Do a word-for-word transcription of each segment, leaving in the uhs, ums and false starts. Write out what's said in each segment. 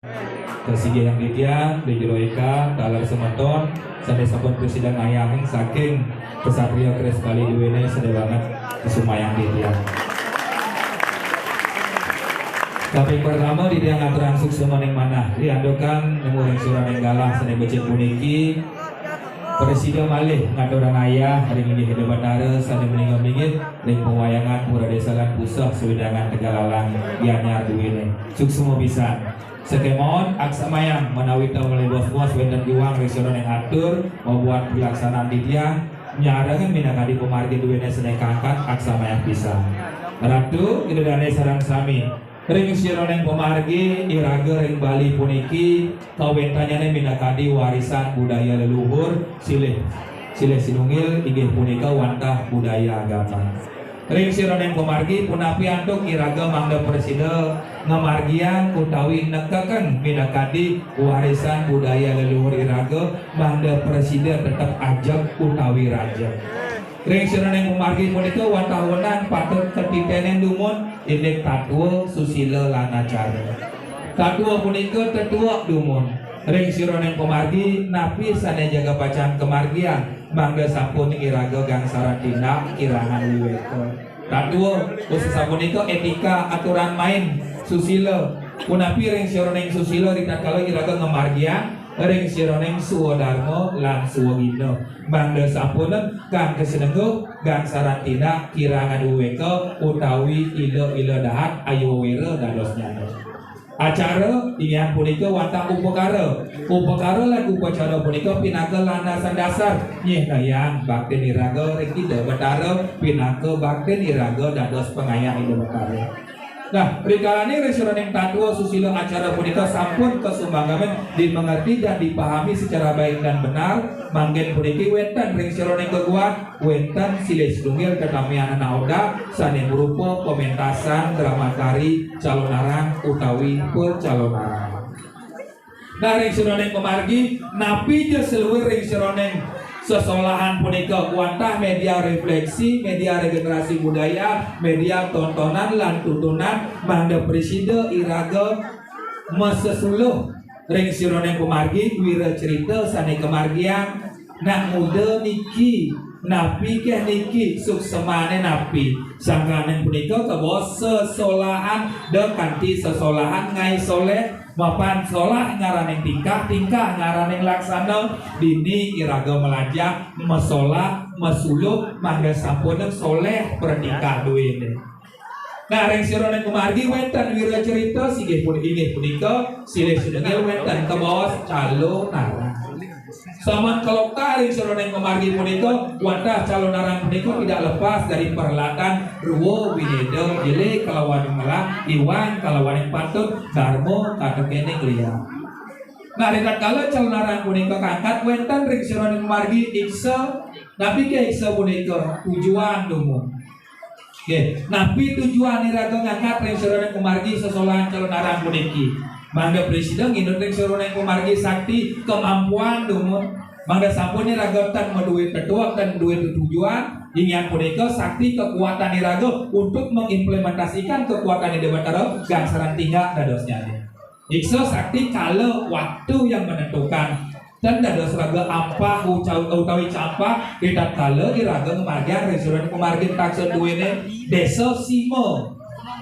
Kasih yang titiang, di jero eka, taler semeton, sané sampun prasida ngayahing saking kesatria keris Bali duéné sedaya banget kesumayang titiang. Kaping pertama, titiang ngaturang suksmaning manah, riantukan nemu ring suraning galah sané becik puniki, prasida malih ngaturang ayah ring inggih Ida Batara sané malinggih-linggih ring pawayangan Pura Désa lan Puseh sawedangan Tegalalang Gianyar duéné. Suksma pisan. Sakémaon aksamayang menawi ta malih bos-bos wénten iwang ring suraning atur mabuat pelaksanaan titiang nyarengin minakadi pamargi duéné sané kangkat aksamayang pisan. Ratu, Ida Dané sareng sami. Ring siraning pamargi iraga ring Bali puniki kawéntenanyané minakadi warisan budaya leluhur silih silih sinunggil inggih punika wantah budaya agama. Ring siraning pamargi punapi antuk iraga mangda prasida ngamargiang utawi nekeken minakadi warisan budaya leluhur iraga mangda prasida tetep ajeg utawi rajeg. Ring siraning pamargi punika wantah wenang patut katitenen dumun indik tatwa, susila lan acara. Tatwa punika tetuek dumun. Ring siraning pamargi napi sané jaga pacang kamargiang mangda sampun iraga gangsaran tindak kirangan wiwéka. Tatwa, khusus sapunika étika, aturan main, susila. Punapi ring siraning susila ritatkala iraga ngamargiang ring siraning swadarma lan swagina. Mangda sampun kang kasinengguh gangsaran tindak kirangan wiwéka utawi ila-ila dahat ayuwawira dadosnyana. Acara inggih punika wantah upakara. Upakara lan upacara punika pinaka landasan dasar nyihnayang baktin iraga ring Ida Batara pinaka baktin iraga dados pangayah Ida Batara. Nah, rikalaning ring siraning tatwa susila acara punika sampun kasumanggamin dimengerti dan dipahami secara baik dan benar, mangkin puniki wénten ring siraning geguan, wénten silih sinunggil tetamian anak oda sané marupa pementasan drama tari calonarang utawi pacalonarang. Nah, ring siraning pamargi, napi ja saluir ring siraning sesolahan punika wantah media refleksi, media regenerasi budaya, media tontonan lan tuntunan mangda prasida iraga masesuluh ring siraning pamargi wiracarita sané kamargiang. Nak muda niki, napi ké niki, suksmané napi. Sangkaning punika kabaos sesolahan, da kanti sesolahan ngaé soléh, mapan solah ngaraning tingkah, tingkah ngaraning laksana, dini iraga malajah, masolah, masuluh, mangda sampun soléh pratingkah duéné. Nah, ring siraning pamargi wénten wiracarita singgih pun-, inggih punika silih sinunggil wénten kabaos calonarang. Saman kaloktah ring siraning pamargi punika, wantah calonarang punika tidak lepas dari peralatan rwa wineda, jelé kalawan melah, iwang kalawaning patut, darma katekening liang. Nah, ritatkala calonarang punika kangkat wénten ring siraning pamargi iksa, napi ké iksa punika? Tujuan dumun. Nggih, napi tujuan iraga ngangkat ring siraning pamargi sesolahan calonarang puniki? Mangda prasida nginut ring siraning pamargi sakti kemampuan dumun. Mangda sampun iraga tan madué tetuek, tan madué tetujuan, inggih punika sakti kekuatan iraga untuk mengimplementasikan kekuatan Ida Batara gangsaran tindak dadosnyané. Iksa sakti kala waktu yang menentukan. Tan dados raga ampah uca-, utawi campah, ritatkala iraga ngamargiang ring siraning pamargi taksa duéné désa sima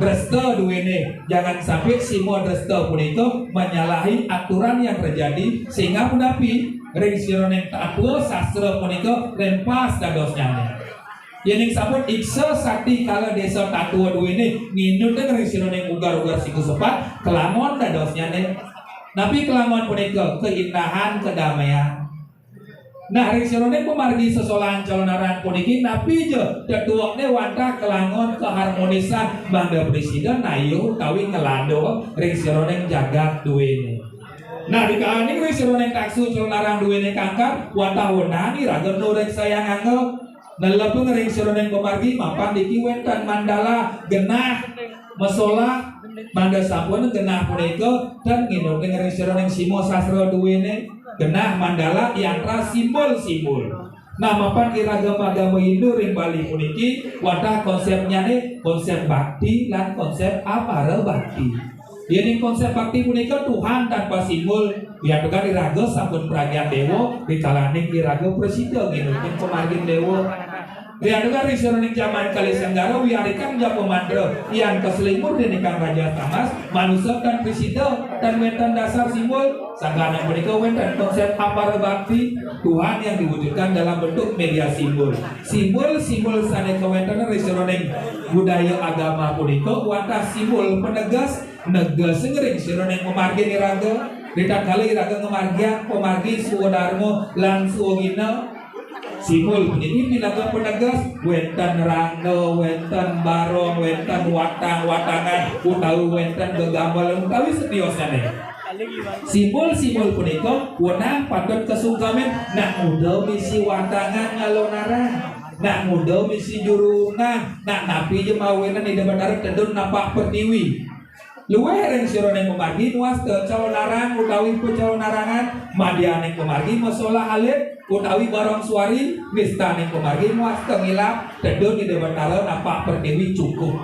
dresta duéné. Jangan sampai sima dresta punika menyalahi aturan yang terjadi, sehingga punapi ring siraning tatwa sastra punika rempas dadosnyané. Yéning sampun iksa sakti kala désa tatwa duéné nginut ring siraning uger-uger siku sepat, kelangon dadosnyané. Napi kelangon punika? Keindahan, kedamaian. Nah, ring siraning pamargi sesolahan calonarang puniki, napi ja tetuekné wantah kelangon keharmonisan mangda prasida nayuh utawi ngelado ring siraning jagat duéné. Nah, rikalaning ring siraning taksa calonarang duéné kangkat, wantah wenang iraga nureksayang angga. Nelepin ring siraning pamargi mapan niki wénten mandala genah masolah, mangda sampun genah punika tan nginut ring siraning sima sastra duéné. Genah mandala yantra simbol-simbol. Nah, mapan iraga magama Hindu ring Bali puniki wantah konsepnyané konsep bakti lan konsep aparabakti. Yéning konsép bakti punika Tuhan tanpa simbol, wiantukan iraga sampun pragian déwa, rikalaning iraga prasida nginutin pamargin déwa. Wiantukan ring sajeroning jaman kalih Senggara, wiarikang japa mantra, yan kaselimbur déning Kang Raja Tamas, manusa tan prasida, tan wénten dasar simbol, sangkaning punika wénten konsép aparabakti, Tuhan yang diwujudkan dalam bentuk media simbol. Simbol-simbol sané kawéntenan ring sajeroning budaya agama punika wantah simbol penegas, negas ring sajeroning pamargin iraga, ritatkala iraga ngamargiang pamargi swadarma lan swagina. Simbol puniki pinaka penegas, wénten rangda, wénten barong, wénten watang-watangan, utawi wénten gegambelan, utawi setiosné. Simbol-simbol punika wenang patut kasungkemin, nak nguda misi watangan ngalonarang, nak nguda misi jurungan, nak napi ja mawinan Ida Batara tedun napak pertiwi. Luih ring sajeroning pamargi mawasta calonarang utawi pacalonarangan, madyaning pamargi masolah alit utawi barong suari, wistaning pamargi mawasta ngilap, tedun Ida Batara napak pertiwi cukup.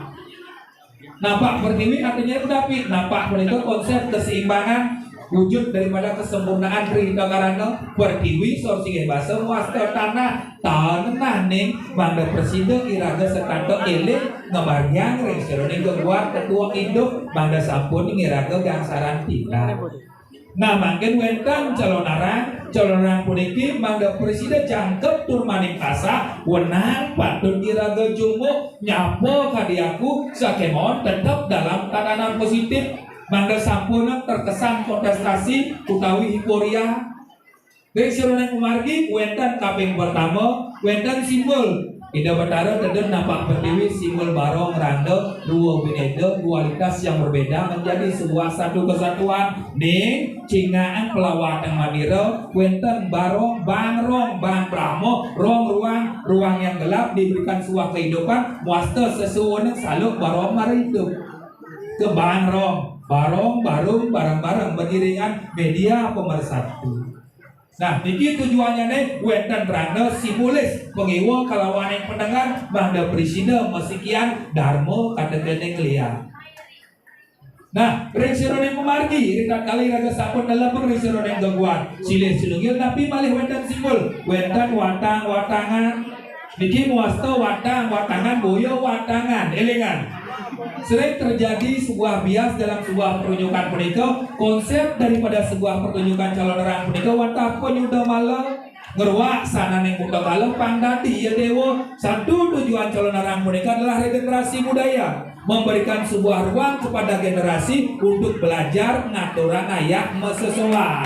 Napak pertiwi artinya punapi? Napak punika konsép keseimbangan, wujud daripada kesempurnaan Tri Hita Karana, pertiwi, sor singgih basa, mawasta tanah, tanah ning mangda prasida iraga setata éling ngamargiang ring sajeroning geguar tetuek idup, mangda sampun iraga gangsaran tilar. Nah, mangkin wénten calonarang, calonarang puniki mangda prasida jangkep tur maning pasah, wenang patut iraga jumuk, nyapa kadi aku, sakémaon tetep dalam tatanan positif, mangda sampun terkesan kontestasi utawi hiporia. Ring sajeroning pamargi wénten kaping pertama, wénten simbol. Ida Batara tedun napak pertiwi, simbol barong rangda, dua bineda, dualitas yang berbeda menjadi sebuah satu kesatuan. Ning, cingakan pelawatan Madira, wénten barong, bang rong, bang Brahma, rong ruang, ruang yang gelap diberikan sebuah kehidupan, mawasta sesuunan saluk barong mara idup. Ke bang rong, barong, barung, bareng-bareng, beriringan, media pemersatu. Nah, niki tujuannyané wénten rangda simbolis, pangiwa kalawaning pendengar, mangda prasida masikian darma katekening lian. Nah, ring sajeroning pamargi, ritatkala iraga sampun nelebeng ring sajeroning geguar, silih sinunggil napi malih wénten simbol, wénten watang-watangan. Niki mawasta watang-watangan, boya watangan. Élingang. Sering terjadi sebuah bias dalam sebuah pertunjukan punika, konsép daripada sebuah pertunjukan calonarang punika wantah panyuda mala, ngruak sananing buta kala pang dadi ya déwa. Satu tujuan calonarang punika adalah regenerasi budaya, memberikan sebuah ruang kepada generasi untuk belajar ngaturang ayah masesolah.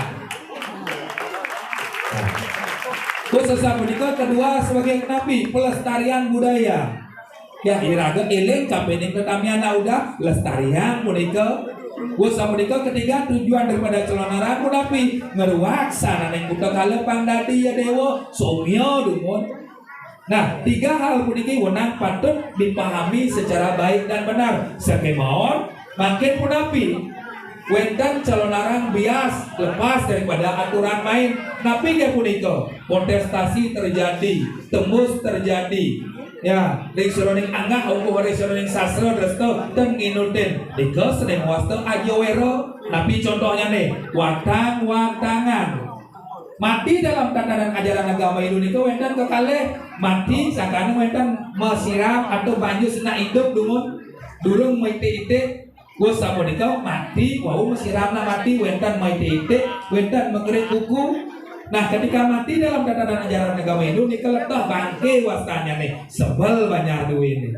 Khusus punika kedua sebagai napi? Pelestarian budaya. Ya, iraga éling kapining tetamian udah lestarian punika. Khusus punika ketiga tujuan daripada calonarang punapi? Ngruak sananing buta kala pang dadi ya déwa, somya dumun. Nah, tiga hal puniki wenang patut dipahami secara baik dan benar. Sakémaon, mangkin punapi? Wénten calonarang bias lepas daripada aturan main. Napi inggih punika? Kontestasi terjadi, tembus terjadi. Ya, ring sajeroning anggah, ungkuh ring sajeroning sastra dresta ten nginutin. Nika sané mawasta aja wéra. Napi contohnyané? Watang-watangan. Mati dalam tatanan ajaran agama Hindu nika wénten kekalih. Mati sangkaning wénten masiram atau banyu sané idup dumun, durung maitik-itik. Wus sapunika mati, wau masiram nah mati, wénten maitik-itik, wénten makerik kuku. Nah, ketika mati dalam tatanan ajaran agama Hindu nika leteh bangké wastannyané, sebel banjar duéné.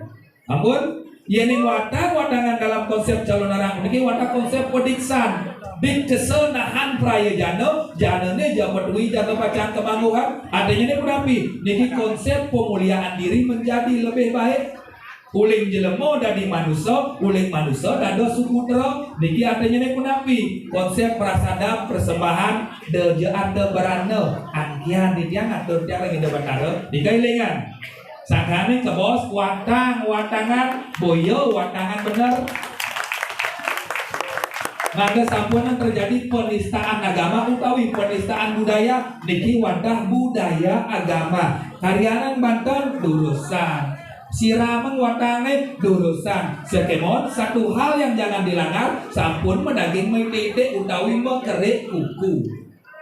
Ampun, yéning watang-watangan dalam konsép calonarang puniki wantah konsép padiksan. Dikesa nahan praya jana, janané ja patui jaga pacang kamangguhan. Artinyané punapi? Niki konsép pemuliaan diri menjadi lebih baik. Uling jelema dadi manusa, uling manusa dados suputra. Niki artinyané punapi? Konsép prasada persembahan, da ja arta barana. Angkihan titiang atur tiang ring Ida Batara. Nika élingang. Sangkaning kabaos watang-watangan, boya watangan bener. Mangda sampunang terjadi penistaan agama utawi penistaan budaya, niki wantah budaya agama. Karianan banten lurusang. Siramang watangé durusang. Sakémaon satu hal yang jangan dilanggar, sampun madaging maitik-itik utawi makerik kuku.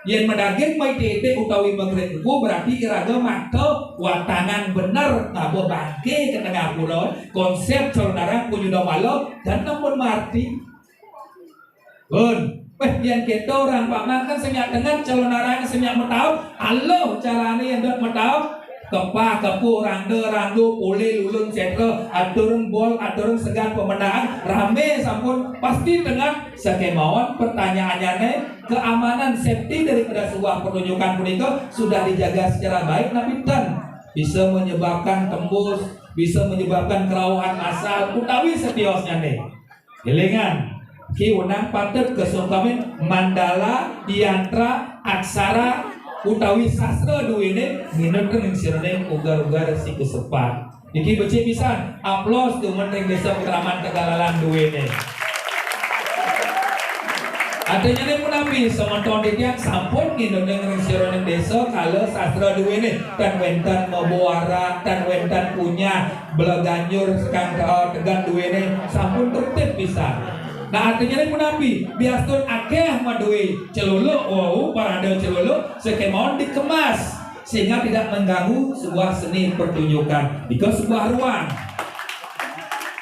Yén madaging maitik-itik utawi makerik kuku, berarti iraga makta watangan bener, ngaba bangké ka tengah pura. Konsép Calonarang punyuda mala, dan ampun maarti. Pun. Wéh, yén kéto orang paman kan sing nyak tenget, Calonarang sing nyak mataub. Aluh carané yén dot mataub. Kepah, kepuh, rangda, rangdu, polih, lulun, sétra, aturang bol, aturang segan pamendahan, ramé sampun pasti tenget. Sakémaon pertanyaannyané, keamanan, safety daripada sebuah pertunjukan punika sudah dijaga secara baik napi ten bisa menyebabkan tembus, bisa menyebabkan kerauhan massal utawi setiosnyané. Élingang, ki wenang patut kasungkemin mandala, yantra, aksara, utawi sastra duéné nginut ring sajeroning uger-uger sing kasepat. Niki becik pisan, aplos dumun ring Désa Pakraman Tegalalang duéné. Artinyané punapi, semeton titiang sampun nginut ring sajeroning désa kala sastra duéné, tan wénten mabuara, tan wénten kunyah, bela ganjur sekang, eh, tegan duéné sampun tertib pisan. Nah, artinyané punapi? Biastun akéh madué celuluk wau, parada celuluk, sakémaon dikemas sehingga tidak mengganggu sebuah seni pertunjukan. Nika sebuah ruang.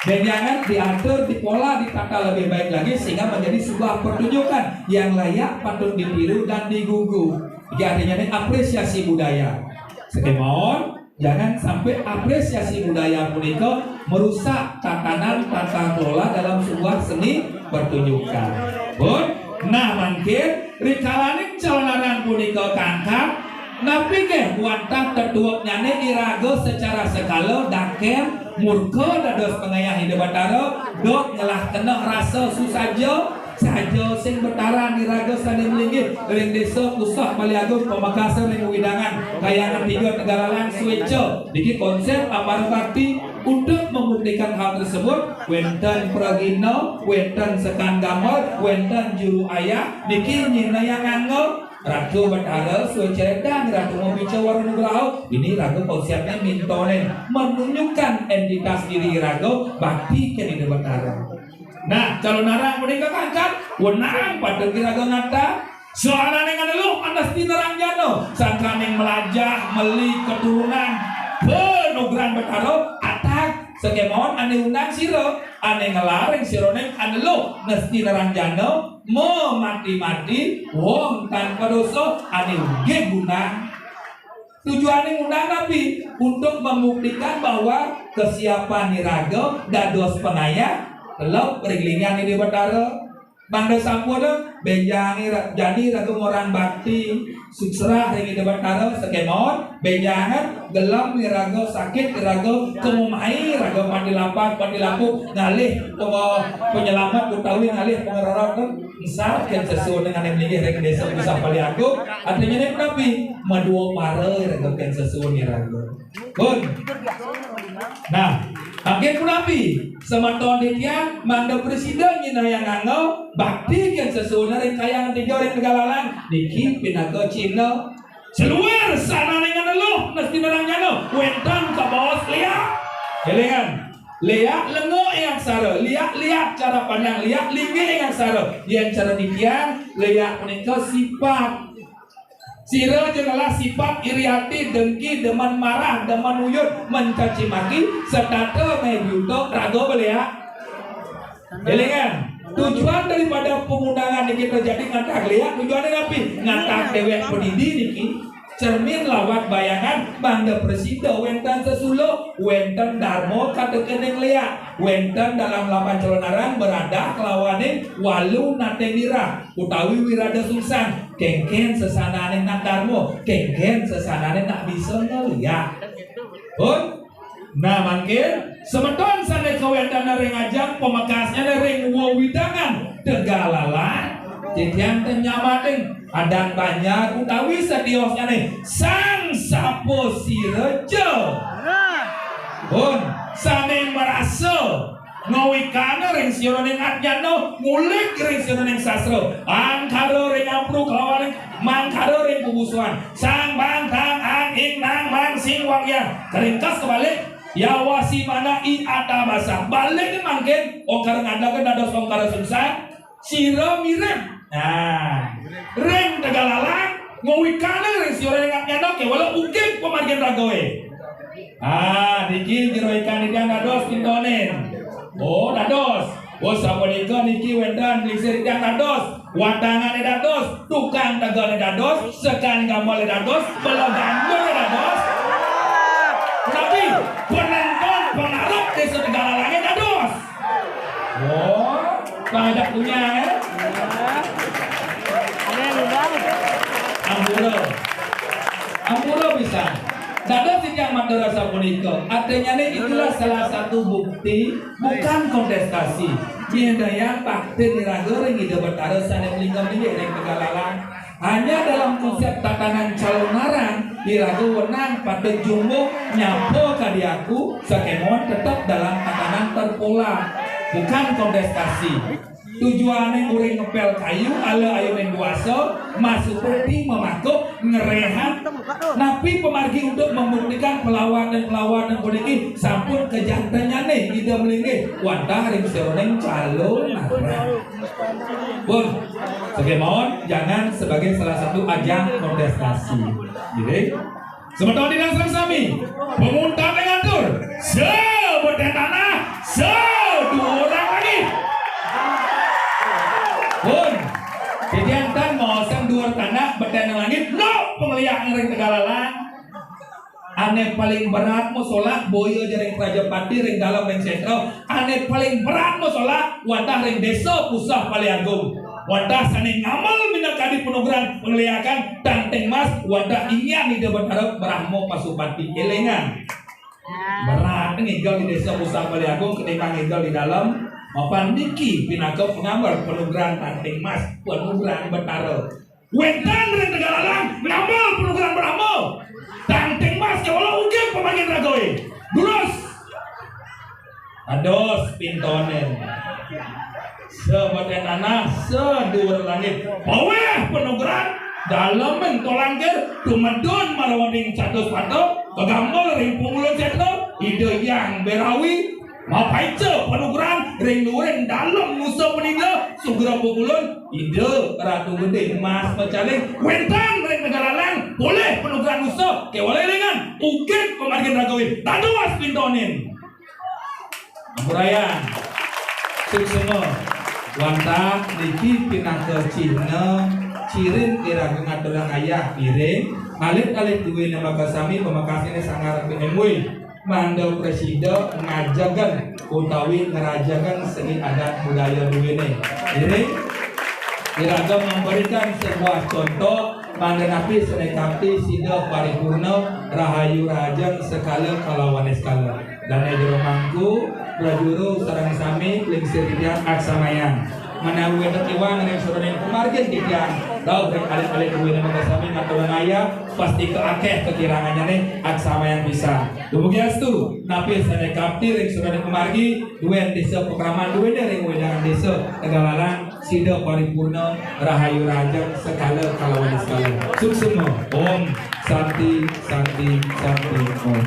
Bénjangan diatur, dipola, ditata lebih baik lagi sehingga menjadi sebuah pertunjukan yang layak patut ditiru dan digugu. Jadi artinyané apresiasi budaya. Sakémaon, jangan sampai apresiasi budaya punika merusak tatanan tata kelola dalam sebuah seni pertunjukan. Pun, nah mangkin, rikalaning Calonarang punika kangkat, napi ké wantah tetueknyané iraga secara sekala dakén murka dados pangayah Ida Batara, dot ngelah keneh rasa susaja, saja sing betaran iraga sané malinggih ring Désa Puseh Balé Agung, pamekasan ring wewidangan Kahyangan Tiga Tegalalang suéca. Niki konsép Amara Bakti. Untuk membuktikan hal tersebut, wénten pragina, wénten sekan gambar, wénten juru ayah, niki nyinayang angga Ratu Batara suéca, Ratu mapica wara nugraha. Ini raga konsépné mintonin, menunjukkan entitas diri raga, bakti kén Ida Batara. Nah, Calonarang punika kangkat, wenang patut iraga ngatar. Soalané nganeluh, anasti nerang jana, sangkaning malajah, meli keturunan, panugrahan Batara, atag, sakémaon ané undang sira, ané ngelar ring sajeroning aneluh, nesti nerang jana, mamati-mati, wong tanpa dosa, ané ugig undang. Tujuané ngundang napi? Untuk membuktikan bahwa kesiapan iraga dados pangayah, teleb ring linggihan Ida Batara. Mangda sampun, bénjang ira-, jani iraga ngorahang bakti, suksrah ring Ida Batara, sakémaon, bénjang, gelem iraga sakit, iraga kumumai, iraga pati lapak, pati lapuk, ngalih pang-, panyelamet utawi ngalih pangrereh, ensar kén sesuunan ané malinggih ring Désa Puseh Balé Agung, artinyané napi? Madua para iraga kén sesuun iraga. Pun. Nah, mangkin punapi? Semeton titiang mangda prasida nyinayang angga bakti kén sesuunan ring Kahyangan Tiga ring Tegalalang. Niki pinaka cihna. Saluir sananing aneluh, nesti nerang jana, wénten kabaos léak. Élingang. Léak lenga ing aksara, léak liat cara pandang, léak linggih ing aksara. Yén cara titiang, léak punika sipat. Sira ja ngelah sipat iri ati, dengki, demen marah, demen uyut, mencaci maki, setata ngaé buta, raga ba léak. Élingang, tujuan daripada pangundangan niki terjadi ngatah léak, tujuané napi? Ngatah déwék padidi niki. Cermin lawat bayangan, mangda prasida wénten sesuluh, wénten darma katekening léak, wénten dalam laman Calonarang beradah kelawaning walu nating wirah utawi wirada sungsang, kénkén sesanané nak darma, kénkén sesanané nak bisa ngléak. Pun? Nah, mangkin, semeton sané kawéntenan ring ajeng pamekasnyané ring wewidangan Tegalalang, titiang ten nyamating adan banjar utawi setiosnyané sang sapasira ja. Pun, sané marasa ngawikana ring sajeroning ajnana, ngulik ring sajeroning sastra, angkara ring ampru kalawaning mangkara ring pabusuhan, sang bang tang ang ing nang mang sing wang yang, karingkes kabalik, Yawa si mana i ada basa. Balik ni mangkin, ongkara ngadaga dados ongkara sungsang, sira mirip. Nah, ring Tegalalang, ngawikana ring sira ring nyana, kéwala ugig pamargin ragaé. Ah, niki jero ikan titiang dados pintonin. Oh, dados. Oh, sapunika niki wénten lingsir titiang dados. Watangané dados, tukang tegené dados, sekan gamelé dados, bela gandulé dados. Punapi, penonton pengarep Désa Tegalalangé dados. Oh, banyak punya, ya? Ada yang ubah? Ampura. Ampura pisan. Dados titiang matur sapunika. Artinyané itulah salah satu bukti, bukan kontestasi. Nyidayang bakti iraga ring Ida Betara sané malingga-linggih ring Tegalalang. Hanya dalam konsep tatanan calonarang, iraga wenang patut jumbuh nyapa kadi aku, sakémaon tetep dalam tatanan terpola, bukan kontestasi. Tujuané uring ngepel kayu, ala ayu ring duasa, masupati mamakup, ngeréhan. Napi pamargi untuk membuktikan pelawatan-pelawatan puniki sampun kajantenyané Ida malinggih wantah ring sajeroning calonarang. Pun, sakémaon jangan sebagai salah satu ajang kontestasi. Nggih. Semeton ida sareng sami, panguntat ngatur, sabeten tanah, saduur langit. Pun, titiang tan maosang duur tanah, beten langit, no, pangliak ring Tegalalang. Ané paling berat masolah, boya ja ring Prajapati, ring dalem, ring sétra. Ané paling berat masolah, wantah ring Désa Puseh Balé Agung. Wantah sané ngamel minakadi panugrahan pangliakan Tanting Mas, wantah inggian Ida Betara Brahma Pasupati. Élingang. Berat ngigel di Désa Puseh Balé Agung ketimbang ngigel di dalem. Mapan niki pinaka pangamel panugrahan Tanting Mas, panugrahan Betara. Wénten ring Tegalalang ngamel panugrahan Brahma. Tanting Mas kéwala ugig pamargin ragaé. Durus. Dados pintonin. Sabeten tanah, saduur langit. Pawéh panugrahan, daleming tolangkir, tumedun marawaning catus pata, kagamel ring pungulun sétra, Ida Hyang Bérawi, mapaica panugrahan ring luhuring dalem nusa penida, sugra pukulun, Ida Ratu Gedé Mas Macaling, wénten ring Tegalalang, polih panugrahan nusa, kéwala élingang, ugig pamargin ragaé, dados pintonin. Ampurayang. Suksma. Wantah niki pinaka cihna, cirin iraga ngaturang ayah ngiring, alit-alit duéné makasami, pamakasiné Sanggar P M W. Mangda prasida ngajegang utawi ngrajegang seni adat budaya duéné. Ngiring, iraga memberikan sebuah contoh, mangda napi sané kapti sida paripurna, rahayu rahajeng sekala kalawan niskala. Dané jero mangku, prajuru sareng sami lingsir titiang aksamayang. Menawi wénten iwang ring sajeroning pamargin titiang, rauh ring alit-alit duéné makasami ngaturang ayah, pastika akéh kakirangannyané, aksamayang pisan. Dumugi astu, napi sané kapti ring sajeroning pamargi, duén désa pakraman duéné ring wewidangan désa Tegalalang, sida paripurna, rahayu rahajeng sekala kalawan niskala. Suksma. Om Santi, Santi, Santi, Om.